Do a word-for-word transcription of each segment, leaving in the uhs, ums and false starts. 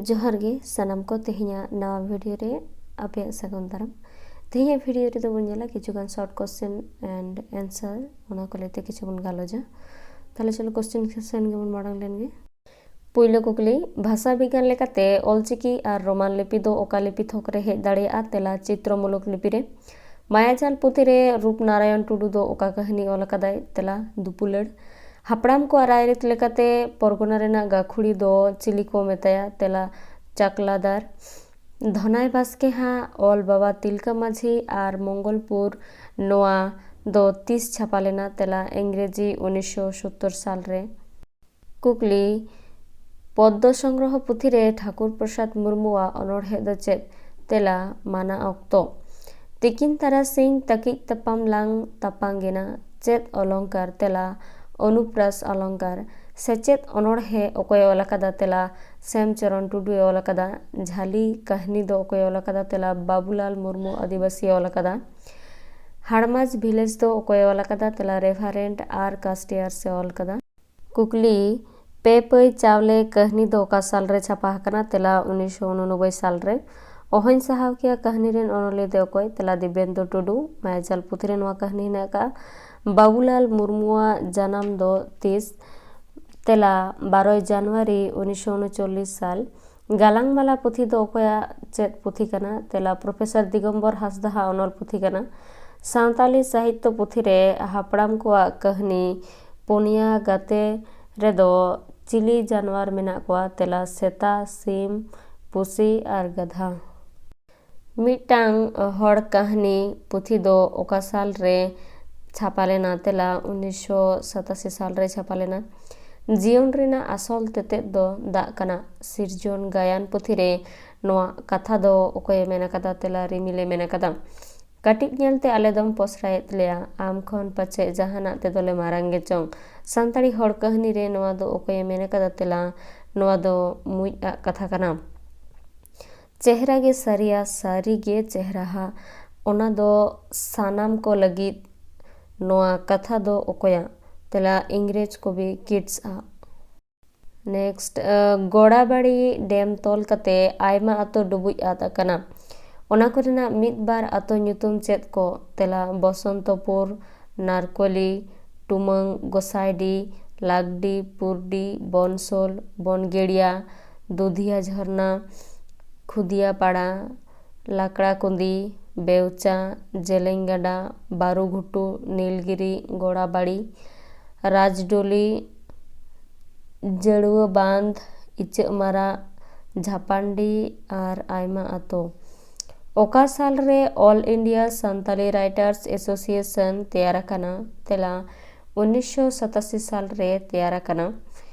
ᱡᱚᱦᱟᱨ ᱜᱮ ᱥᱟᱱᱟᱢ ᱠᱚ, ᱛᱮᱦᱮᱧᱟᱜ ᱱᱟᱣᱟ ᱵᱷᱤᱰᱤᱭᱳ ᱨᱮ ᱟᱯᱮᱭᱟᱜ ᱥᱟᱹᱜᱩᱱ ᱫᱟᱨᱟᱢ᱾ ᱛᱮᱦᱮᱧᱟᱜ ᱵᱷᱤᱰᱤᱭᱳ ᱨᱮᱫᱚ ᱵᱚᱱ ᱧᱮᱞᱟ ᱠᱤᱪᱷᱩ ᱜᱟᱱ short question and answer, ᱚᱱᱟ ᱠᱚ ᱞᱟᱹᱭᱛᱮ ᱠᱤᱪᱷᱩ ᱵᱚᱱ ᱜᱟᱞᱚᱪᱟ᱾ ᱛᱟᱦᱞᱮ ᱪᱚᱞᱚ question ᱥᱮᱱ ᱜᱮᱵᱚᱱ ᱢᱟᱲᱟᱝ ᱞᱮᱱ ᱜᱮ᱾ ᱯᱩᱭᱞᱩ ᱠᱩᱠᱞᱤ, ᱵᱷᱟᱥᱟ ᱵᱤᱜᱽᱜᱟᱱ ᱞᱮᱠᱟᱛᱮ ᱚᱞᱪᱤᱠᱤ ᱟᱨ ᱨᱳᱢᱟᱱ ᱞᱤᱯᱤ ᱫᱚ ᱚᱠᱟ ᱞᱤᱯᱤ ᱛᱷᱚᱠ ᱨᱮ ᱦᱮᱡ ᱫᱟᱲᱮᱭᱟᱜᱼᱟ? ᱛᱮᱞᱟ, ᱪᱤᱛᱨᱚ ᱢᱩᱞᱚᱠ ᱞᱤᱯᱤ ᱨᱮ᱾ ᱢᱟᱭᱟᱡᱟᱞ ᱯᱩᱛᱷᱤ ᱨᱮ ᱨᱩᱯᱱᱟᱨᱟᱭᱚᱱ ᱴᱩᱰᱩ ᱫᱚ ᱚᱠᱟ ᱠᱟᱹᱦᱱᱤ ᱚᱞ ᱟᱠᱟᱫᱟᱭ? ᱛᱮᱞᱟ, ᱫᱩᱯᱩᱞᱟᱹᱲ᱾ ᱦᱟᱯᱲᱟᱢ ᱠᱚᱣᱟᱜ ᱨᱟᱭᱨᱤᱛ ᱞᱮᱠᱟᱛᱮ ᱯᱚᱨᱜᱚᱱᱟ ᱨᱮᱱᱟᱜ ᱜᱟᱹᱠᱷᱩᱲᱤ ᱫᱚ ᱪᱤᱞᱤ ᱠᱚ ᱢᱮᱛᱟᱭᱟ? ᱛᱮᱞᱟ, ᱪᱟᱠᱞᱟᱫᱟᱨ᱾ ᱫᱷᱚᱱᱟᱭ ᱵᱟᱥᱠᱮ ᱦᱟᱜ ᱚᱞ ᱵᱟᱵᱟ ᱛᱤᱞᱠᱟᱹ ᱢᱟᱹᱡᱷᱤ ᱟᱨ ᱢᱚᱝᱜᱚᱞᱯᱩᱨ, ᱱᱚᱣᱟ ᱫᱚ ᱛᱤᱥ ᱪᱷᱟᱯᱟ ᱞᱮᱱᱟ? ᱛᱮᱞᱟ, ᱤᱝᱨᱮᱡᱤ ᱩᱱᱤᱥᱥᱚ ᱥᱳᱛᱛᱳᱨ ᱥᱟᱞ ᱨᱮ᱾ ᱠᱩᱠᱞᱤ, ᱯᱚᱫᱽᱫᱚ ᱥᱚᱝᱜᱨᱚᱦᱚ ᱯᱩᱛᱷᱤ ᱨᱮ ᱴᱷᱟᱠᱩᱨ ᱯᱨᱚᱥᱟᱫᱽ ᱢᱩᱨᱢᱩᱣᱟᱜ ᱚᱱᱚᱬᱦᱮ ᱫᱚ ᱪᱮᱫ? ᱛᱮᱞᱟ, ᱢᱟᱱᱟ ᱚᱠᱛᱚ᱾ ᱛᱤᱠᱤᱱ ᱛᱟᱨᱟᱥᱤᱧ ᱛᱟᱹᱠᱤᱡ ᱛᱟᱯᱟᱢ ᱞᱟᱝ ᱛᱟᱯᱟᱝ ᱮᱱᱟ, ᱪᱮᱫ ᱚᱞᱚᱝᱠᱟᱨ? ᱛᱮᱞᱟ, ᱚᱱᱩᱯᱨᱟᱥ ᱚᱞᱚᱝᱠᱟᱨ᱾ ᱥᱮᱪᱮᱫ ᱚᱱᱚᱬᱦᱮ ᱚᱠᱚᱭᱮ ᱚᱞ ᱟᱠᱟᱫᱟ? ᱛᱮᱞᱟ, ᱥᱮᱢ ᱪᱚᱨᱚᱱ ᱴᱩᱰᱩᱭ ᱚᱞ ᱟᱠᱟᱫᱟ᱾ ᱡᱷᱟᱹᱞᱤ ᱠᱟᱹᱦᱱᱤ ᱫᱚ ᱚᱠᱚᱭᱮ ᱚᱞ ᱟᱠᱟᱫᱟ? ᱛᱮᱞᱟ, ᱵᱟᱵᱩᱞᱟᱞ ᱢᱩᱨᱢᱩ ᱟᱹᱫᱤᱵᱟᱹᱥᱤᱭ ᱚᱞ ᱟᱠᱟᱫᱟ᱾ ᱦᱟᱲᱢᱟᱡᱽ ᱵᱷᱤᱞᱮᱡᱽ ᱫᱚ ᱚᱠᱚᱭᱮ ᱚᱞ ᱟᱠᱟᱫᱟ? ᱛᱮᱞᱟ, ᱨᱮᱵᱷᱟᱨᱮᱱᱰ ᱟᱨ ᱠᱟᱥᱴᱤᱭᱟᱨᱥ ᱮ ᱚᱞ ᱟᱠᱟᱫᱟ᱾ ᱠᱩᱠᱞᱤ, ᱯᱮ ᱯᱟᱹᱭ ᱪᱟᱣᱞᱮ ᱠᱟᱹᱦᱱᱤ ᱫᱚ ᱚᱠᱟ ᱥᱟᱞ ᱨᱮ ᱪᱷᱟᱯᱟ ᱟᱠᱟᱱᱟ? ᱛᱮᱞᱟ, ᱩᱱᱤᱥᱥᱚ ᱩᱱᱩᱱᱚᱵᱵᱳᱭ ᱥᱟᱞ ᱨᱮ᱾ ᱚᱦᱚᱧ ᱥᱟᱦᱟᱣ ᱠᱮᱭᱟ ᱠᱟᱹᱦᱱᱤ ᱨᱮᱱ ᱚᱱᱚᱞᱤᱭᱟᱹ ᱫᱚ ᱚᱠᱚᱭ? ᱛᱮᱞᱟ, ᱫᱤᱵᱮᱱᱫᱩ ᱴᱩᱰᱩ᱾ ᱢᱟᱭᱟᱡᱟᱞ ᱯᱩᱛᱷᱤ ᱨᱮ ᱱᱚᱣᱟ ᱠᱟᱹᱦᱱᱤ ᱦᱮᱱᱟᱜ ᱟᱠᱟᱫᱼᱟ᱾ ᱵᱟᱵᱩᱞᱟᱞ ᱢᱩᱨᱢᱩᱣᱟᱜ ᱡᱟᱱᱟᱢ ᱫᱚ ᱛᱤᱥ? ᱛᱮᱞᱟ, ᱵᱟᱨᱚᱭ ᱡᱟᱱᱩᱣᱟᱨᱤ ᱩᱱᱤᱥᱥᱚ ᱩᱱᱩᱪᱚᱞᱞᱤᱥ ᱥᱟᱞ᱾ ᱜᱟᱞᱟᱝ ᱢᱟᱞᱟ ᱯᱩᱛᱷᱤ ᱫᱚ ᱚᱠᱚᱭᱟᱜ ᱪᱮᱫ ᱯᱩᱛᱷᱤ ᱠᱟᱱᱟ? ᱛᱮᱞᱟ, ᱯᱨᱚᱯᱷᱮᱥᱚᱨ ᱫᱤᱜᱚᱢᱵᱚᱨ ᱦᱟᱸᱥᱫᱟᱦᱟᱜ ᱚᱱᱚᱞ ᱯᱩᱛᱷᱤ ᱠᱟᱱᱟ᱾ ᱥᱟᱱᱛᱟᱞᱤ ᱥᱟᱦᱤᱛᱛᱚ ᱯᱩᱛᱷᱤ ᱨᱮ ᱦᱟᱯᱲᱟᱢ ᱠᱚᱣᱟᱜ ᱠᱟᱹᱦᱱᱤ ᱯᱩᱱᱭᱟ ᱜᱟᱛᱮ ᱨᱮᱫᱚ ᱪᱤᱞᱤ ᱡᱟᱱᱣᱟᱨ ᱢᱮᱱᱟᱜ ᱠᱚᱣᱟ? ᱛᱮᱞᱟ, ᱥᱮᱛᱟ, ᱥᱤᱢ, ᱯᱩᱥᱤ ᱟᱨ ᱜᱟᱫᱷᱟ᱾ ᱢᱤᱫᱴᱟᱝ ᱦᱚᱲ ᱠᱟᱹᱦᱱᱤ ᱯᱩᱛᱷᱤ ᱫᱚ ᱚᱠᱟ ᱥᱟᱞ ᱨᱮ ᱪᱷᱟᱯᱟ ᱞᱮᱱᱟ? ᱛᱮᱞᱟ, ᱩᱱᱤᱥᱥᱚ ᱥᱟᱛᱟᱥᱤ ᱥᱟᱞ ᱨᱮ ᱪᱷᱟᱯᱟ ᱞᱮᱱᱟ᱾ ᱡᱤᱭᱚᱱ ᱨᱮᱱᱟᱜ ᱟᱥᱚᱞ ᱛᱮᱛᱮᱫ ᱫᱚ ᱫᱟᱜ ᱠᱟᱱᱟ᱾ ᱥᱤᱨᱡᱚᱱ ᱜᱟᱭᱟᱱ ᱯᱩᱛᱷᱤ ᱨᱮ ᱱᱚᱣᱟ ᱠᱟᱛᱷᱟ ᱫᱚ ᱚᱠᱚᱭᱮ ᱢᱮᱱ ᱟᱠᱟᱫᱟ? ᱛᱮᱞᱟ, ᱨᱤᱢᱤᱞᱮ ᱢᱮᱱ ᱟᱠᱟᱫᱟ᱾ ᱠᱟᱹᱴᱤᱡ ᱧᱮᱞᱛᱮ ᱟᱞᱮ ᱫᱚᱢ ᱯᱚᱥᱨᱟᱭᱮᱫ ᱞᱮᱭᱟ, ᱟᱢ ᱠᱷᱚᱱ ᱯᱟᱪᱮᱫ ᱡᱟᱦᱟᱱᱟᱜ ᱛᱮᱫᱚᱞᱮ ᱢᱟᱨᱟᱝ ᱜᱮᱪᱚᱝ᱾ ᱥᱟᱱᱛᱟᱲᱤ ᱦᱚᱲ ᱠᱟᱹᱦᱱᱤ ᱨᱮ ᱱᱚᱣᱟ ᱫᱚ ᱚᱠᱚᱭᱮ ᱢᱮᱱ ᱟᱠᱟᱫᱟ? ᱛᱮᱞᱟ, ᱱᱚᱣᱟ ᱫᱚ ᱢᱩᱸᱡ ᱟᱜ ᱠᱟᱛᱷᱟ ᱠᱟᱱᱟ᱾ ᱪᱮᱦᱨᱟ ᱜᱮ ᱥᱟᱹᱨᱤᱭᱟ, ᱥᱟᱹᱨᱤ ᱜᱮ ᱪᱮᱦᱨᱟᱦᱟ, ᱚᱱᱟ ᱫᱚ ᱥᱟᱱᱟᱢ ᱠᱚ ᱞᱟᱹᱜᱤᱫ᱾ ᱱᱚᱣᱟ ᱠᱟᱛᱷᱟ ᱫᱚ ᱚᱠᱚᱭᱟᱜ? ᱛᱮᱞᱟ, ᱤᱝᱨᱮᱡᱽ ᱠᱚᱵᱤ ᱠᱤᱴᱥ ᱟᱜ᱾ Next, ᱜᱚᱲᱟᱵᱟᱲᱤ ᱰᱮᱢ ᱛᱚᱞ ᱠᱟᱛᱮ ᱟᱭᱢᱟ ᱟᱛᱳ ᱰᱩᱵᱩᱡ ᱟᱫ ᱟᱠᱟᱱᱟ᱾ ᱚᱱᱟ ᱠᱚᱨᱮᱱᱟᱜ ᱢᱤᱫ ᱵᱟᱨ ᱟᱛᱳ ᱧᱩᱛᱩᱢ ᱪᱮᱫ ᱠᱚ? ᱛᱮᱞᱟ: ᱵᱚᱥᱚᱱᱛᱚᱯᱩᱨ, ᱱᱟᱨᱠᱚᱞᱤ, ᱴᱩᱢᱟᱹᱝ, ᱜᱚᱥᱟᱭᱰᱤ, ᱞᱟᱜᱽᱰᱤ, ᱯᱩᱨᱰᱤ, ᱵᱚᱱᱥᱳᱞ, ᱵᱚᱱᱜᱮᱲᱤᱭᱟ, ᱫᱩᱫᱷᱤᱭᱟ ᱡᱷᱚᱨᱱᱟ, ᱠᱷᱩᱫᱤᱭᱟᱯᱟᱲᱟ, ᱞᱟᱠᱲᱟᱠᱩᱸᱫᱤ, ᱵᱮᱣᱪᱟ, ᱡᱮᱞᱮᱧ ᱜᱟᱰᱟ, ᱵᱟᱨᱩᱜᱷᱩᱴᱩ, ᱱᱤᱞᱜᱤᱨᱤ, ᱜᱚᱲᱟᱵᱟᱲᱤ, ᱨᱟᱡᱽᱰᱚᱞᱤ, ᱡᱟᱹᱲᱩᱣᱟᱹ ᱵᱟᱸᱫᱷ, ᱤᱪᱟᱹᱜ ᱢᱟᱨᱟᱜ, ᱡᱷᱟᱯᱟᱱᱰᱤ ᱟᱨ ᱟᱭᱢᱟ ᱟᱛᱳ᱾ ᱚᱠᱟ ᱥᱟᱞ ᱨᱮ All India Santali Writers Association ᱛᱮᱭᱟᱨ ᱟᱠᱟᱱᱟ? ᱛᱮᱞᱟ: ᱩᱱᱤᱥᱥᱚ ᱥᱟᱛᱟᱥᱤ ᱥᱟᱞ ᱨᱮ ᱛᱮᱭᱟᱨ ᱟᱠᱟᱱᱟ᱾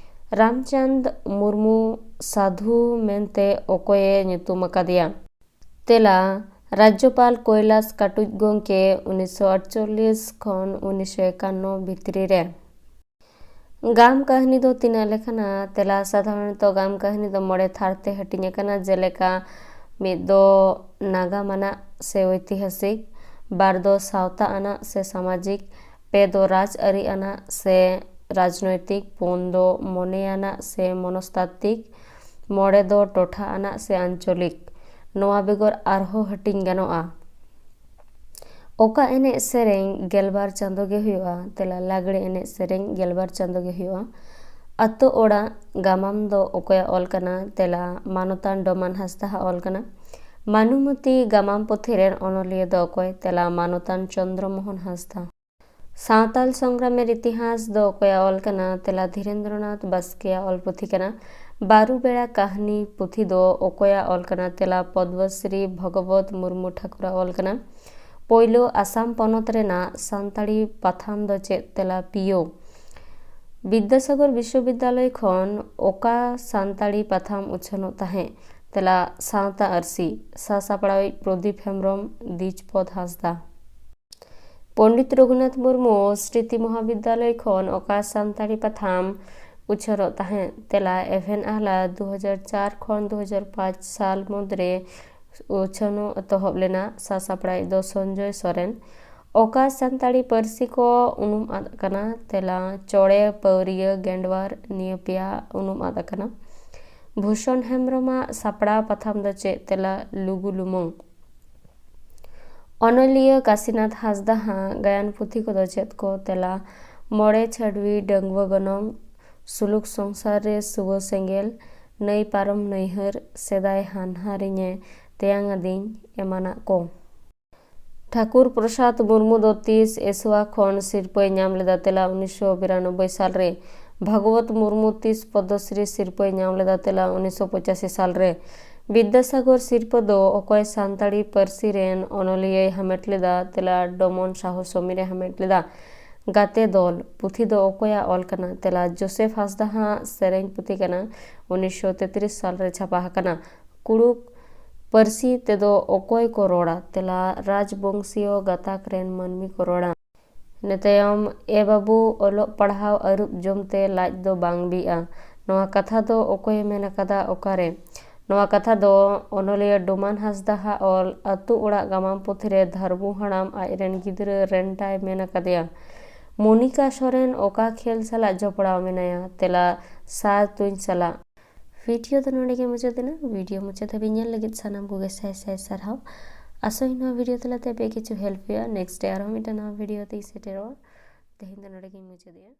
ᱨᱟᱢᱪᱟᱸᱫᱽ ᱢᱩᱨᱢᱩ ᱥᱟᱫᱷᱩ ᱢᱮᱱᱛᱮ ᱚᱠᱚᱭᱮ ᱧᱩᱛᱩᱢ ᱟᱠᱟᱫᱮᱭᱟ? ᱛᱮᱞᱟ: ᱨᱟᱡᱽᱡᱚᱯᱟᱞ ᱠᱳᱭᱞᱟᱥ ᱠᱟᱴᱩᱡ ᱜᱚᱢᱠᱮ, ᱩᱱᱤᱥᱥᱚ ᱟᱴᱪᱚᱞᱞᱤᱥ ᱠᱷᱚᱱ ᱩᱱᱤᱥᱥᱚ ᱮᱠᱟᱱᱱᱚ ᱵᱷᱤᱛᱨᱤ ᱨᱮ᱾ ᱜᱟᱢ ᱠᱟᱹᱦᱱᱤ ᱫᱚ ᱛᱤᱱᱟᱹᱜ ᱞᱮᱠᱟᱱᱟ? ᱛᱮᱞᱟ: ᱥᱟᱫᱷᱟᱨᱚᱱᱛᱚ ᱜᱟᱢ ᱠᱟᱹᱦᱱᱤ ᱫᱚ ᱢᱚᱬᱮ ᱛᱷᱟᱨ ᱛᱮ ᱦᱟᱹᱴᱤᱧ ᱟᱠᱟᱱᱟ, ᱡᱮᱞᱮᱠᱟ ᱢᱤᱫ ᱫᱚ ᱱᱟᱜᱟᱢ ᱟᱱᱟᱜ ᱥᱮ ᱳᱭᱛᱤᱦᱟᱥᱤᱠ, ᱵᱟᱨ ᱫᱚ ᱥᱟᱶᱛᱟ ᱟᱱᱟᱜ ᱥᱮ ᱥᱟᱢᱟᱡᱤᱠ, ᱯᱮ ᱫᱚ ᱨᱟᱡᱽ ᱟᱹᱨᱤ ᱟᱱᱟᱜ ᱥᱮ ᱨᱟᱡᱽᱱᱳᱭᱛᱤᱠ, ᱯᱩᱱ ᱫᱚ ᱢᱚᱱᱮᱭᱟᱱᱟᱜ ᱥᱮ ᱢᱚᱱᱚᱥᱛᱟᱛᱛᱤᱠ, ᱢᱚᱬᱮ ᱫᱚ ᱴᱚᱴᱷᱟ ᱟᱱᱟᱜ ᱥᱮ ᱟᱧᱪᱚᱞᱤᱠ᱾ ᱱᱚᱣᱟ ᱵᱮᱜᱚᱨ ᱟᱨᱦᱚᱸ ᱦᱟᱹᱴᱤᱧ ᱜᱟᱱᱚᱜᱼᱟ᱾ ᱚᱠᱟ ᱮᱱᱮᱡ ᱥᱮᱨᱮᱧ ᱜᱮᱞᱵᱟᱨ ᱪᱟᱸᱫᱳ ᱜᱮ ᱦᱩᱭᱩᱜᱼᱟ? ᱛᱮᱞᱟ: ᱞᱟᱜᱽᱲᱮ ᱮᱱᱮᱡ ᱥᱮᱨᱮᱧ ᱜᱮᱞᱵᱟᱨ ᱪᱟᱸᱫᱳ ᱜᱮ ᱦᱩᱭᱩᱜᱼᱟ᱾ ᱟᱛᱳ ᱚᱲᱟᱜ ᱜᱟᱢᱟᱢ ᱫᱚ ᱚᱠᱚᱭᱟᱜ ᱚᱞ ᱠᱟᱱᱟ? ᱛᱮᱞᱟ: ᱢᱟᱱᱚᱛᱟᱱ ᱰᱚᱢᱟᱱ ᱦᱟᱸᱥᱫᱟᱣᱟᱜ ᱚᱞ ᱠᱟᱱᱟ᱾ ᱢᱟᱱᱩᱢᱚᱛᱤ ᱜᱟᱢᱟᱢ ᱯᱩᱛᱷᱤ ᱨᱮᱱ ᱚᱱᱚᱞᱤᱭᱟᱹ ᱫᱚ ᱚᱠᱚᱭ? ᱛᱮᱞᱟ: ᱢᱟᱱᱚᱛᱟᱱ ᱪᱚᱱᱫᱨᱚ ᱢᱳᱦᱚᱱ ᱦᱟᱸᱥᱫᱟ᱾ ᱥᱟᱶᱛᱟᱞ ᱥᱚᱝᱜᱨᱟᱢᱮᱨ ᱤᱛᱤᱦᱟᱥ ᱫᱚ ᱚᱠᱚᱭᱟᱜ ᱚᱞ ᱠᱟᱱᱟ? ᱛᱮᱞᱟ: ᱫᱷᱤᱨᱮᱱᱫᱨᱚᱱᱟᱛᱷ ᱵᱟᱥᱠᱮᱭᱟᱜ ᱚᱞ ᱯᱩᱛᱷᱤ ᱠᱟᱱᱟ᱾ ᱵᱟᱨᱩ ᱵᱮᱲᱟ ᱠᱟᱹᱦᱱᱤ ᱯᱩᱛᱷᱤ ᱫᱚ ᱚᱠᱚᱭᱟᱜ ᱚᱞ ᱠᱟᱱᱟ? ᱛᱮᱞᱟ: ᱯᱚᱫᱽᱢᱚᱥᱨᱤ ᱵᱷᱚᱜᱚᱵᱚᱛ ᱢᱩᱨᱢᱩ ᱴᱷᱟᱠᱩᱨᱟᱜ ᱚᱞ ᱠᱟᱱᱟ᱾ ᱯᱳᱭᱞᱳ ᱟᱥᱟᱢ ᱯᱚᱱᱚᱛ ᱨᱮᱱᱟᱜ ᱥᱟᱱᱛᱟᱲᱤ ᱯᱟᱛᱷᱟᱢ ᱫᱚ ᱪᱮᱫ? ᱛᱮᱞᱟ: ᱯᱤᱭᱳ᱾ ᱵᱤᱫᱽᱫᱟᱥᱟᱜᱚᱨ ᱵᱤᱥᱥᱚᱵᱤᱫᱽᱫᱟᱞᱚᱭ ᱠᱷᱚᱱ ᱚᱠᱟ ᱥᱟᱱᱛᱟᱲᱤ ᱯᱟᱛᱷᱟᱢ ᱩᱪᱷᱟᱹᱱᱚᱜ ᱛᱟᱦᱮᱸᱫ? ᱛᱮᱞᱟ: ᱥᱟᱶᱛᱟ ᱟᱹᱨᱥᱤ᱾ ᱥᱟᱥᱟᱯᱲᱟᱣᱤᱡ ᱯᱨᱚᱫᱤᱯ ᱦᱮᱢᱵᱨᱚᱢ, ᱫᱤᱡᱽᱯᱚᱫᱽ ᱦᱟᱸᱥᱫᱟ᱾ ᱯᱚᱱᱰᱤᱛ ᱨᱚᱜᱷᱩᱱᱟᱛᱷ ᱢᱩᱨᱢᱩ ᱥᱨᱤᱛᱤ ᱢᱚᱦᱟᱵᱤᱫᱽᱫᱟᱞᱚᱭ ᱠᱷᱚᱱ ᱚᱠᱟ ᱥᱟᱱᱛᱟᱲᱤ ᱯᱟᱛᱷᱟᱢ ᱩᱪᱷᱟᱹᱱᱚᱜ ᱛᱟᱦᱮᱸᱫ? ᱛᱮᱞᱟ: ᱮᱵᱷᱮᱱ ᱟᱦᱞᱟ᱾ ᱫᱩ ᱦᱟᱡᱟᱨ ᱪᱟᱨ ᱠᱷᱚᱱ ᱫᱩ ᱦᱟᱡᱟᱨ ᱯᱟᱸᱪ ᱥᱟᱞ ᱢᱩᱫᱽᱨᱮ ᱩᱪᱷᱟᱹᱱᱚᱜ ᱮᱛᱚᱦᱚᱵ ᱞᱮᱱᱟ᱾ ᱥᱟᱥᱟᱯᱲᱟᱣᱤᱡ ᱫᱚ ᱥᱚᱧᱡᱚᱭ ᱥᱚᱨᱮᱱ᱾ ᱚᱠᱟ ᱥᱟᱱᱛᱟᱲᱤ ᱯᱟᱹᱨᱥᱤ ᱠᱚ ᱩᱱᱩᱢ ᱟᱫ ᱟᱠᱟᱱᱟ? ᱛᱮᱞᱟ: ᱪᱚᱲᱮ, ᱯᱟᱹᱣᱨᱤᱭᱟᱹ, ᱜᱮᱸᱰᱣᱟᱨ᱾ ᱱᱤᱭᱟᱹ ᱯᱮᱭᱟ ᱩᱱᱩᱢ ᱟᱫ ᱟᱠᱟᱱᱟ᱾ ᱵᱷᱩᱥᱚᱱ ᱦᱮᱢᱵᱨᱚᱢᱟᱜ ᱥᱟᱯᱲᱟᱣ ᱯᱟᱛᱷᱟᱢ ᱫᱚ ᱪᱮᱫ? ᱛᱮᱞᱟ: ᱞᱩᱜᱩ ᱞᱩᱢᱟᱹᱝ᱾ ᱚᱱᱚᱞᱤᱭᱟᱹ ᱠᱟᱥᱤᱱᱟᱛᱷ ᱦᱟᱸᱥᱫᱟ ᱦᱟᱜ ᱜᱟᱭᱟᱱ ᱯᱩᱛᱷᱤ ᱠᱚᱫᱚ ᱪᱮᱫ ᱠᱚ? ᱛᱮᱞᱟ: ᱢᱚᱬᱮ ᱪᱷᱟᱹᱰᱣᱤ, ᱰᱟᱺᱜᱩᱣᱟᱹ ᱜᱚᱱᱚᱝ, ᱥᱩᱞᱩᱠ ᱥᱚᱝᱥᱟᱨ ᱨᱮ ᱥᱩᱣᱟᱹ ᱥᱮᱸᱜᱮᱞ, ᱱᱟᱹᱭ ᱯᱟᱨᱚᱢ ᱱᱟᱹᱭᱦᱟᱹᱨ, ᱥᱮᱫᱟᱭ ᱦᱟᱱᱦᱟᱨᱤᱧᱮ ᱛᱮᱭᱟᱝ ᱟᱹᱫᱤᱧ, ᱮᱢᱟᱱᱟᱜ ᱠᱚ᱾ ᱴᱷᱟᱠᱩᱨ ᱯᱨᱚᱥᱟᱫᱽ ᱢᱩᱨᱢᱩ ᱫᱚ ᱛᱤᱥ ᱮᱥᱣᱟ ᱠᱷᱚᱱ ᱥᱤᱨᱯᱟᱹᱭ ᱧᱟᱢ ᱞᱮᱫᱟ? ᱛᱮᱞᱟ: ᱩᱱᱤᱥᱥᱚ ᱵᱤᱨᱟᱱᱚᱵᱵᱳᱭ ᱥᱟᱞ ᱨᱮ᱾ ᱵᱷᱟᱜᱚᱵᱚᱛ ᱢᱩᱨᱢᱩ ᱛᱤᱥ ᱯᱚᱫᱽᱢᱚᱥᱨᱤ ᱥᱤᱨᱯᱟᱹᱭ ᱧᱟᱢ ᱞᱮᱫᱟ? ᱛᱮᱞᱟ: ᱩᱱᱤᱥᱥᱚ ᱯᱚᱸᱪᱟᱥᱤ ᱥᱟᱞ ᱨᱮ᱾ ᱵᱤᱫᱽᱫᱟᱥᱟᱜᱚᱨ ᱥᱤᱨᱯᱟᱹ ᱫᱚ ᱚᱠᱚᱭ ᱥᱟᱱᱛᱟᱲᱤ ᱯᱟᱹᱨᱥᱤ ᱨᱮᱱ ᱚᱱᱚᱞᱤᱭᱟᱹᱭ ᱦᱟᱢᱮᱴ ᱞᱮᱫᱟ? ᱛᱮᱞᱟ: ᱰᱚᱢᱚᱱ ᱥᱟᱦᱚ ᱥᱚᱢᱤᱨᱮ ᱦᱟᱢᱮᱴ ᱞᱮᱫᱟ᱾ ᱜᱟᱛᱮ ᱫᱚᱞ ᱯᱩᱛᱷᱤ ᱫᱚ ᱚᱠᱚᱭᱟᱜ ᱚᱞ ᱠᱟᱱᱟ? ᱛᱮᱞᱟ: ᱡᱳᱥᱮᱯᱷ ᱦᱟᱸᱥᱫᱟ ᱦᱟᱜ ᱥᱮᱨᱮᱧ ᱯᱩᱛᱷᱤ ᱠᱟᱱᱟ, ᱩᱱᱤᱥᱥᱚ ᱛᱮᱛᱨᱤᱥ ᱥᱟᱞ ᱨᱮ ᱪᱷᱟᱯᱟ ᱟᱠᱟᱱᱟ᱾ ᱠᱩᱲᱩᱠ ᱯᱟᱹᱨᱥᱤ ᱛᱮᱫᱚ ᱚᱠᱚᱭ ᱠᱚ ᱨᱚᱲᱟ? ᱛᱮᱞᱟ: ᱨᱟᱡᱽᱵᱚᱝᱥᱤᱭᱚ ᱜᱟᱛᱟᱠ ᱨᱮᱱ ᱢᱟᱹᱱᱢᱤ ᱠᱚ ᱨᱚᱲᱟ᱾ ᱤᱱᱟᱹ ᱛᱟᱭᱚᱢ, ᱮ ᱵᱟᱹᱵᱩ, ᱚᱞᱚᱜ ᱯᱟᱲᱦᱟᱣ ᱟᱹᱨᱩᱵ ᱡᱚᱢ ᱛᱮ ᱞᱟᱡ ᱫᱚ ᱵᱟᱝ ᱵᱤᱜᱼᱟ᱾ ᱱᱚᱣᱟ ᱠᱟᱛᱷᱟ ᱫᱚ ᱚᱠᱚᱭᱮ ᱢᱮᱱ ᱟᱠᱟᱫᱟ? ᱚᱠᱟᱨᱮ? ᱱᱚᱣᱟ ᱠᱟᱛᱷᱟ ᱫᱚ ᱚᱱᱚᱞᱤᱭᱟᱹ ᱰᱚᱢᱟᱱ ᱦᱟᱸᱥᱫᱟ ᱦᱟᱜ ᱚᱞ ᱟᱹᱛᱩ ᱚᱲᱟᱜ ᱜᱟᱢᱟᱢ ᱯᱩᱛᱷᱤ ᱨᱮ ᱫᱷᱟᱨᱵᱩ ᱦᱟᱲᱟᱢ ᱟᱡ ᱨᱮᱱ ᱜᱤᱫᱽᱨᱟᱹ ᱨᱮᱱᱴᱟᱭ ᱢᱮᱱ ᱟᱠᱟᱫᱮᱭᱟ᱾ ᱢᱚᱱᱤᱠᱟ ᱥᱚᱨᱮᱱ ᱚᱠᱟ ᱠᱷᱮᱞ ᱥᱟᱞᱟᱜ ᱡᱚᱯᱲᱟᱣ ᱢᱮᱱᱟᱭᱟ? ᱛᱮᱞᱟ: ᱥᱟᱨ ᱛᱩᱧ ᱥᱟᱞᱟᱜ᱾ ᱵᱷᱤᱰᱤᱭᱳ ᱫᱚ ᱱᱚᱰᱮ ᱜᱮ ᱢᱩᱪᱟᱹᱫ ᱮᱱᱟ᱾ ᱵᱷᱤᱰᱤᱭᱳ ᱢᱩᱪᱟᱹᱫ ᱫᱷᱟᱹᱵᱤᱡ ᱧᱮᱞ ᱞᱟᱹᱜᱤᱫ ᱥᱟᱱᱟᱢ ᱠᱚᱜᱮ ᱥᱟᱭ ᱥᱟᱭ ᱥᱟᱨᱦᱟᱣ᱾ ᱟᱥᱚᱜ ᱟᱹᱧ ᱱᱚᱣᱟ ᱵᱷᱤᱰᱤᱭᱳ ᱛᱟᱞᱟᱛᱮ ᱟᱯᱮᱭᱟᱜ ᱠᱤᱪᱷᱩ ᱦᱮᱞᱯ ᱦᱩᱭᱩᱜᱼᱟ᱾ ᱱᱮᱠᱥᱴ ᱰᱮ ᱟᱨᱦᱚᱸ ᱢᱤᱫᱴᱟᱝ ᱱᱟᱣᱟ ᱵᱷᱤᱰᱤᱭᱳ ᱛᱮᱧ ᱥᱮᱴᱮᱨᱚᱜᱼᱟ᱾ ᱛᱮᱦᱮᱧ ᱫᱚ ᱱᱚᱰᱮ ᱜᱮᱧ ᱢᱩᱪᱟᱹᱫᱮᱜᱼᱟ᱾